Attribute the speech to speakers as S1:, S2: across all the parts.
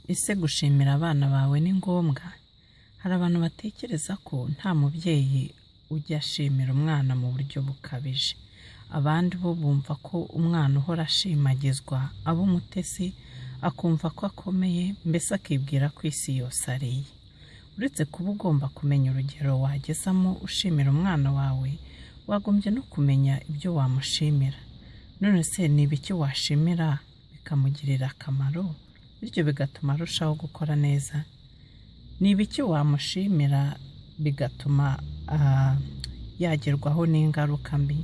S1: Ese gushimira abana bawe ni ngombwa? Hari abantu batekereza ko nta mubyeyi ujya ashimira umwana mu buryo bukabije. Abandi bo bumva ko umwana uhora ashimagizwa aba umutesi, akumva ko akomeye, mbese akibwira ko isi yose ari iye. Uretse kuba ugomba kumenya urugero wagezamo ushimira umwana wawe, wagombye no kumenya ibyo wamushimira. None se ni ibiki washimira bikamugirira akamaro, bityo bigatuma arushaho gukora neza? Ni ibiki wamushimira bigatuma yagerwaho n'ingaruka mbi?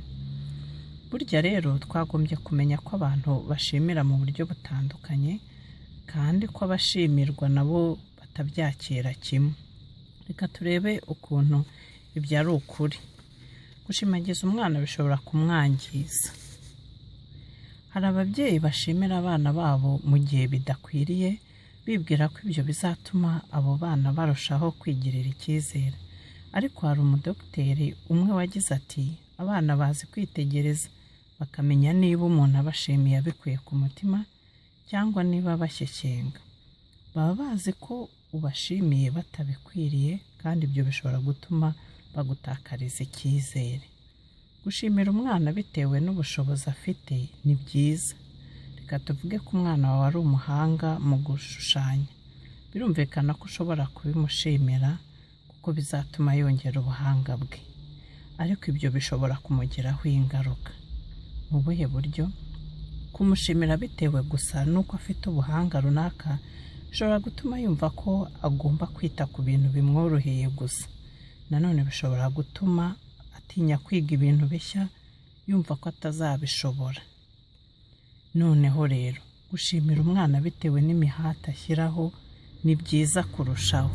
S1: Burya rero twagombye kumenya ko abantu bashimira mu buryo butandukanye, kandi ko abashimirwa nabo batabyakira kimwe. Reka turebe ukuntu ibyo ari ukuri. Gushimagiza umwana bishobora kumwangiza. Hari ababyeyi bashimira abana babo mu gihe bidakwiriye, bibwira ko ibyo bizatuma abo bana barushaho kwigirira icyizere. Ariko hari umudogiteri umwe wagize ati: "Abana bazi kwitegereza, bakamenya niba umuntu abashimiye abikuye ku mutima cyangwa niba bashyeshyenga. Baba bazi ko ubashimiye batabikwiriye, kandi ibyo bishobora gutuma bagutakariza icyizere." Gushimira umwana bitewe n'ubushobozi afite ni byiza. Reka tuvuge ko umwana wawe ari umuhanga mu gushushanya. Birumvikana ko ushobora kubimushimira kuko bizatuma yongera ubuhanga bwe. Ariko ibyo bishobora kumugiraho ingaruka. Mu buhe buryo? Kumushimira bitewe gusa n'uko afite ubuhanga runaka bishobora gutuma yumva ko agomba kwita ku bintu bimworoheye gusa. Nanone bishobora gutuma atinya kwiga ibintu bishya, yumva ko atazabishobora. Noneho rero, gushimira umwana bitewe n'imihati ashyiraho ni byiza kurushaho.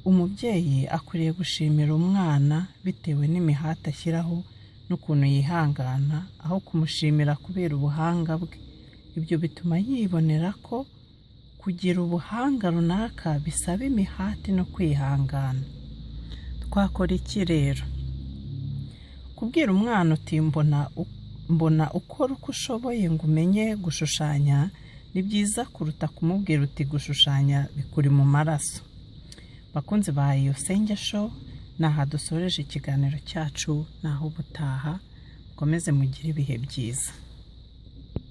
S1: Umubyeyi akwiriye gushimira umwana bitewe n'imihati ashyiraho n'ukuntu yihangana, aho kumushimira kubera ubuhanga bwe. Ibyo bituma yibonera ko kugira ubuhanga runaka bisaba imihati no kwihangana. Twakora iki rero? Kubwira umwana uti "Mbona ukora uko ushoboye ngo umenye gushushanya" ni byiza kuruta kumubwira uti "Gushushanya bikuri mu maraso." Bakunzi ba Iyo Senge Show, ni aha dusoreje ikiganiro cyacu, naho ubutaha. Mukomeze mugire ibihe byiza.